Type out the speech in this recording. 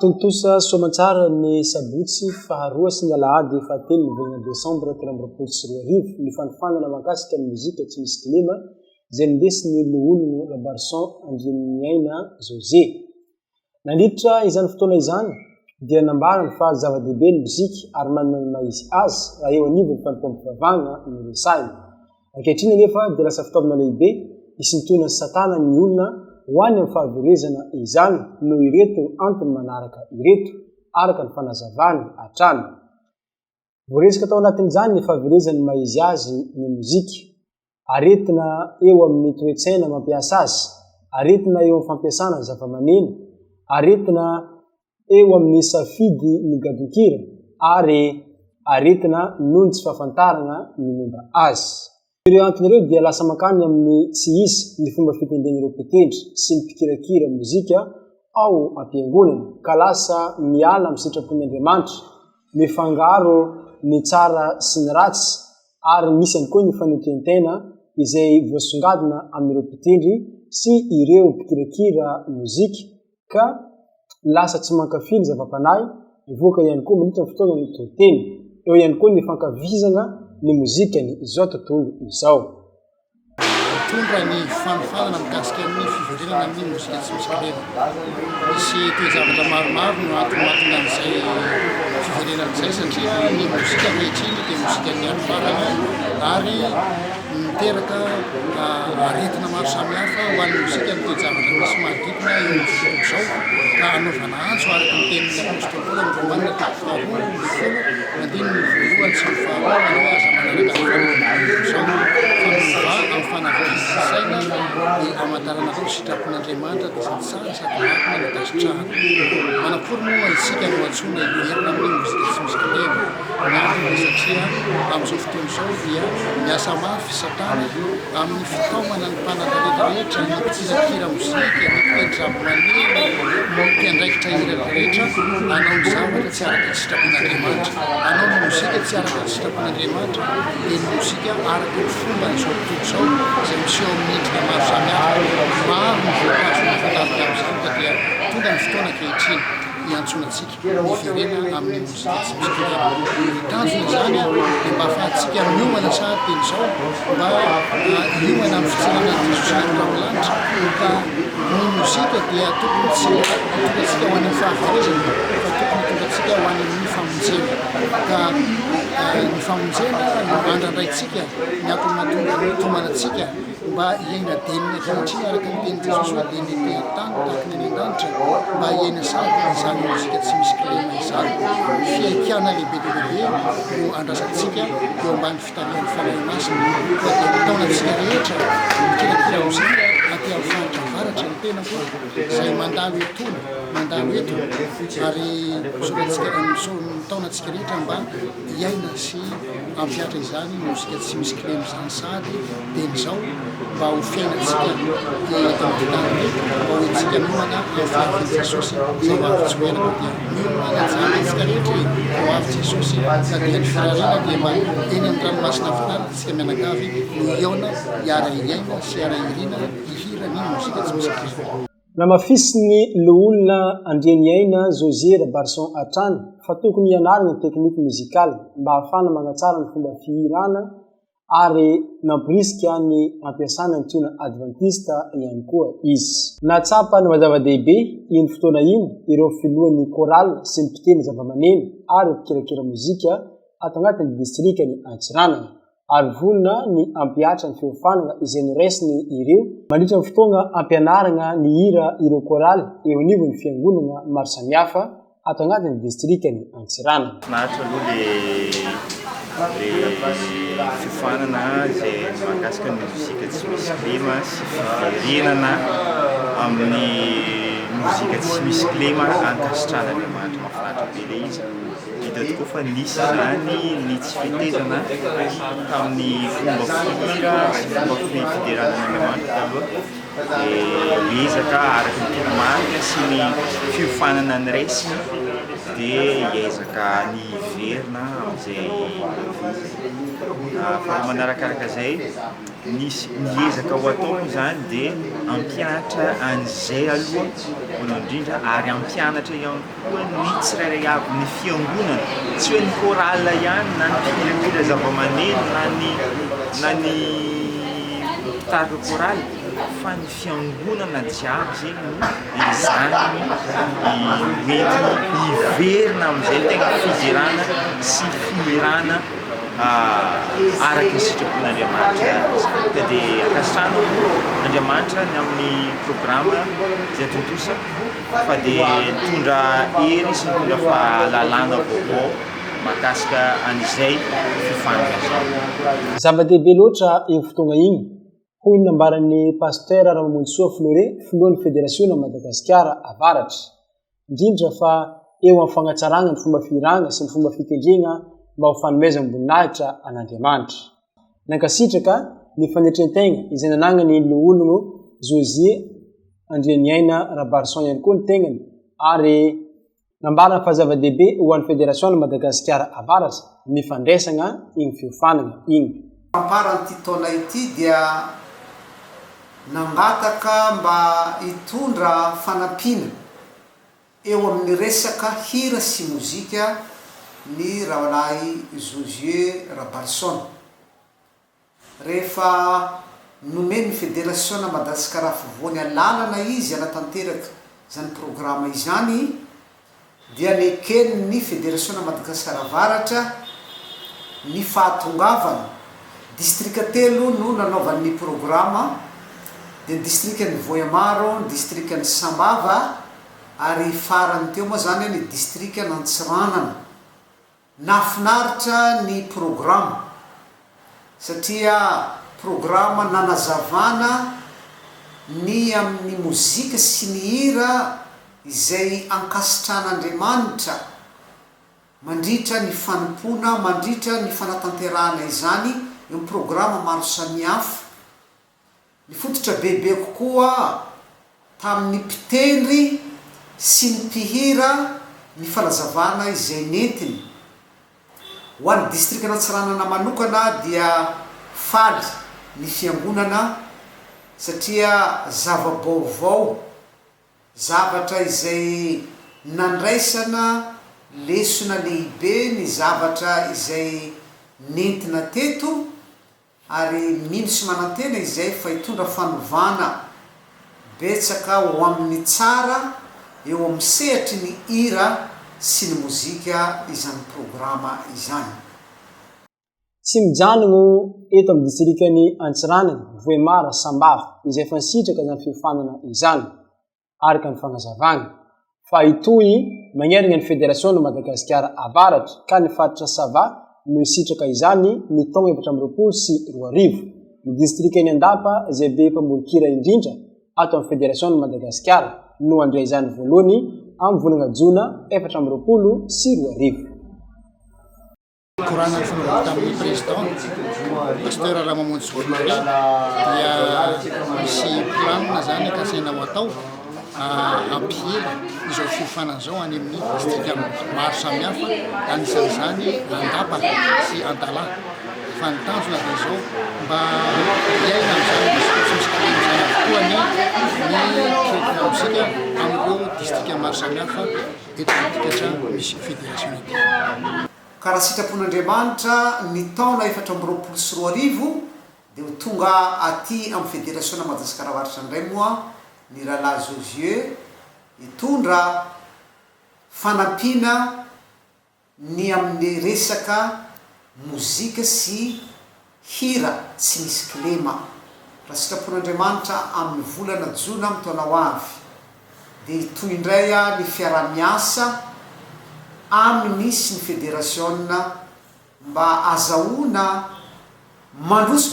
Tontosa soamantsara ny sabotsy faharoa sy ny alahady fahatelo ny volana desambra 2023 ny fanofanana mahakasika ny mozika tsy misy kilema izay nindesin'ny loholona Rabarison Andrianiniaina José. Nandritra izany fotoana izany dia nambarany fa zava-dehibe ny mozika ary manana ny maha izy azy raha eo anivon'ny fanompoam-pivavahana no resahina. Ankehitriny anefa dia lasa fitaovana lehibe hisintonan'i Satana ny olona ho any amin'ny fahaverezana izany noho ireto antony manaraka ireto, araka ny fanazavany hatrany. Voaresaka tao anatin'izany ny fahaverezan'ny maha izy azy ny mozika, aretina eo amin'ny toe-tsaina mampiasa azy, aretina eo amin'ny fampiasana zavamaneno, aretina eo amin'ny safidy ny gadon-kira ary aretina noho ny tsy fahafantarana ny momba azy. Ireo antony ireo dia lasa mankany amin'ny tsy izy ny fomba fitendren'ireo mpitendry sy ny mpikirakira mozika ao am-piangonana ka lasa miala amin'ny sitrapon'ny Andriamanitra, mifangaro ny tsara sy ny ratsy ary misy ihany koa ny fanetren-tena izay voasongadina amin'ireo mpitendry sy ireo mpikirakira mozika ka lasa tsy mankafy ny zava-panahy mivoaka ihany koa mandritra ny fotoana ny toriteny. Eo ihany koa ny fankafizana ny mozikan' izao tontolo izao. Mitondra ny fanofanana mikasika ny fiverenana amin'ny mozika tsy misy kilema. Misy toe-javatra maromaro no antony mahatonga an'izay fiverenana izay satria ny mozika ankehitriny dia mozikan'ny andro farany ary Miteraka aretina maro samihafa ho an'ny mozika ny toe-javatra misy manodidina eo amin'izao tontolo izao, ka anaovana antso araka ny tenin'ny apostoly Paoly amin'ny Romana toko faharoa ambin'ny folo andininy voalohany sy ny faharoa manao hoe aza manaraka ny fanaon'izao tontolo izao fa miovà amin'ny fanavaozana saina dia hamantaranareo ny sitrapon'Andriamanitra dia izay tsara sady marina no ankasitrahana. Manakory moa isika no antsoina hiverina amin'ny mozika tsy misy kilema? Marina satria amin'izao fotoana izao dia miasa mafy Satana amin'ny fitaomana ny mpanatalenta rehetra, ny mpikirakira mozika, ny mpitendry zavamaneno, ny mpiandraikitra hira rehetra hanao ny zavatra tsy araka ny sitrapon'Andriamanitra. Hanao ny mozika tsy araka ny sitrapon'Andriamanitra dia ny mozika araka ny fomban'izao tontolo izao izay miseho amin'ny endrika maro samihafa. Maro ny voatazona voatarika amin'izany ka dia tonga ny fotoana ankehitriny hiantsoana antsika. hiverena amin'ny mozika tsy misy kilema. Ny tanjona izany dia mba ahafahantsika miomana sahady teny izao mba hiomana amin'ny fitserana an'i Jesosy any amin'ny lanitra ka ny mozika dia tokony tsy hitondra antsika ho any amin'ny fahaverezana fa tokony hitondra antsika ho any amin'ny famonjena ka ny famonjena no andrandraintsika ny antony mahatonga ny hitomana antsika mba hiaina delona ankehitriny araka ny tenin'i Jesosy hoe dia ny ety an-tany tahaka ny any an-danitra, mba hiaina sady izany mozika tsy misy kilema izany. Fihaikana lehibe dia lehibe no andrasantsika eo ambany fitarihan'ny Fanahy Masina. Koa dia mitaona antsika rehetra mikirakira mozika aty amin'ny faritra avaratra ny tenako izay mandalo etoana, mandalo eto ary misaotra antsika, mitaona antsika rehetra mba hiaina sy hampihatra izany mozika tsy misy kilema izany sahady dieny izao mba ho fiainantsika eto amin'ity tany ity, mba ho entintsika miomana amin'ny fiavian'i Jesosy izay ho avy tsy ho ela koa dia miomana tsara isika rehetra e, ho avy Jesosy ka dia ny firariana dia mba eny amin'ny ranomasina afovoany isika mianakavy no hihaona hiara-hiaina sy hiara-hirina hihira ny mozika tsy misy kilema. Namafisin'ny Loholona Andrianiaina José Rabarison hatrany fa tokony hianarana ny technique musicale mba hahafahana manatsara ny fomba fihirana ary nampirisika ny hampiasana ny tiona advantista ihany koa izy. Nahatsapa ny maha-zava-dehibe iny fotoana iny ireo filohan'ny chorale sy ny mpitendry zavamaneno ary mpikirakira mozika ato anatin'ny distrikan'i Antsiranana. ary vonona ny hampihatra ny fiofanana izay noraisiny ireo mandritra ny fotoana hampianarana ny hira ireo koraly eo anivon'ny fiangonana maro samihafa ato anatin'ny distrikan'i Antsiranana. Mahafinaritra aloha le le fiofanana izay mahakasika ny mozika tsy misy kilema sy fiverenana amin'ny mozika tsy misy kilema ankasitrahan'Andriamanitra. Mahafinaritra be le izy. Hita tokoa fa nisy izany ny tsy fetezana tamin'ny fomba fihira sy fomba fiderana an'Andriamanitra taloha dia miezaka araka ny toromarika sy ny fiofanana noraisina dia hiezaka ny hiverina amin'izay izay. Fa manarakaraka izay, nisy ny ezaka ho atao moa izany dia hampianatra an'izay aloha voalohany indrindra ary hampianatra ihany koa ny tsirairay avy ny fiangonana, tsy hoe ny chorale ihany na ny mpikirakira zavamaneno na ny na ny mpitarika chorale fa ny fiangonana jiaby zegny no ezahiny hoentiny hiverina amin'izay tegna fiderana sy fihirana araka ny sitrapon'Andriamanitra izany ka dia ankasitrahana Andriamanitra ny amin'ny programa izay tontosa fa dia nitondra hery sy nitondra fahalalana vaovao mahakasika an'izay fiofanana izay. Zava-dehibe loatra iny fotoagna igny, hoy ny nambaran'ny Pasitera Ramamonjisoa Fleury, filohan'ny Federasiona Madagasikara Avaratra. Indrindra fa eo amin'ny fagnatsaragna ny fomba fihiragna sy ny fomba fitendregna mba ho fanomezam-boninahitra an'Andriamanitra. Nankasitraka ny fanetren-tegna izay nanagnan'ny lohologno Josie Andrianiaina Rabarison ihany koa ny tegnany ary nambarany fa zava-dehibe ho an'ny Federasiona Madagasikara Avaratra ny fandraisagna igny fiofanagna igny. Famparan'ity taona ity dia nangataka mba hitondra fanampiana Eo amin'ny resaka hira sy mozika ny Rahalahy Josué Rabarison. Rehefa nomen'ny Federasiona Madagasikara Afovoany alalana izy hanatanteraka izany programa izany dia neken'ny Federasiona Madagasikara Avaratra ny fahatongavany. Distrika telo no nanaovany ny programa dia ny distrikan'i Vohemaro, ny distrikan'i Sambava ary farany teo moa izany ny distrikan'Antsiranana. Nahafinaritra ny programa satria programa nanazavana ny amin'ny mozika sy ny hira izay ankasitran'Andriamanitra mandritra ny fanompoana, mandritra ny fanatanterahana izany eo amin'ny programa maro samihafa. Nifototra bebe kokoa tamin'ny mpitendry sy ny mpihira ny fanazavana izay nentiny. Ho an'ny distrikan'Antsiranana manokana dia faly ny fiangonana satria zava-baovao, zavatra izay nandraisana lesona lehibe ny zavatra izay nentina teto ary mino sy manantena izay fa hitondra fanovana betsaka ho amin'ny tsara eo amin'ny sehatry ny hira sy ny mozika izany programa izany. Tsy mijanogno eto amin'ny distrikan'i Antsiranana, Vohemar, Sambava, izay efa nisitraka izany fiofanana izany. araka ny fanazavana, fa hitohy manerana ny Federasiona Madagasikara Avaratra ka ny faritra Sava no hisitraka izany ny taona 2024. Ny distrikan'i Andapa izay be mpamoron-kira indrindra ato amin'ny Federasiona Madagasikara no handray izany voalohany amin'ny volana jona 2024. Korana nifanaovako tamin'ny président Pasteur Ramamonjy Fleury dia misy planina zany kasaina ho atao hampiely izao fiofanana izao any amin'ny distrika maro samihafa anisan'izany Andapa sy Antalaha fa ny tanjona dia izao mba hiaina amin'izany mozika tsy misy kilema izany avokoa ny ny mpikirakira mozika amin'ireo distrika maro samihafa eto amin'ny dikatra misy fédération ity. Ka raha sitrapon'Andriamanitra, ny taona 2024 dia ho tonga aty amin'ny Federasiona Madagasikara Avaratra indray moa ny Rahalahy Josué hitondra fanampiana ny amin'ny resaka mozika sy hira tsy misy kilema. Raha sitrapon'Andriamanitra amin'ny volana jona amin'ny taona ho avy dia hitohy indray ny fiaraha-miasa amin'ny sy ny federasiona mba azahoana mandroso.